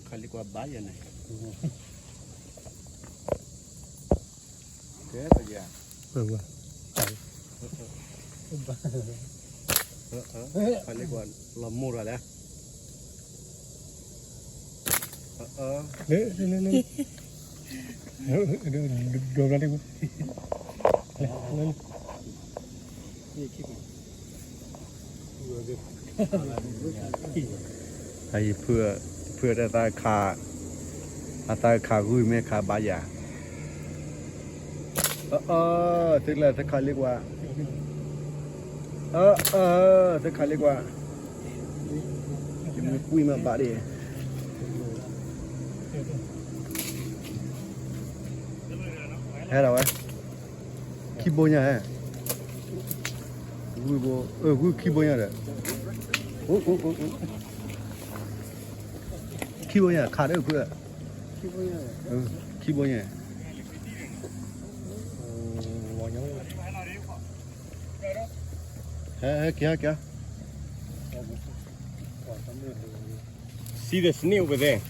ခါလံကွၢ်ဘါယၤန့ၣ်, ကဲပယၤ, ခါလံကွၢ်လီၤမိၢ်ရၤလဲၣ်, ဒိးဘျီတ့ၢ်, ဖုၣ်, ဖုၣ်တၢ်သးခး, အသးခးဂုၢ်မ့ၢ်ခးဘါယၤ, အၢ, သုလၢသုခးလံကွၢ်, အၢ, သုခးလံကွၢ်, ယမ့ၢ်ကွံမ့ၢ်ဘၣ်ဒံး, ဟဲလီၤဝဲ, ခံဘိညါဟဲ, ဂုၢ်ဘိ, ဂုၢ်ခံဘိညါဒီး, ခံဘိညါခးဒီးဖုၣ်, ခံဘိညါ, ဟဲက့ၤ, ဟဲက့ၤ, see the snake over there.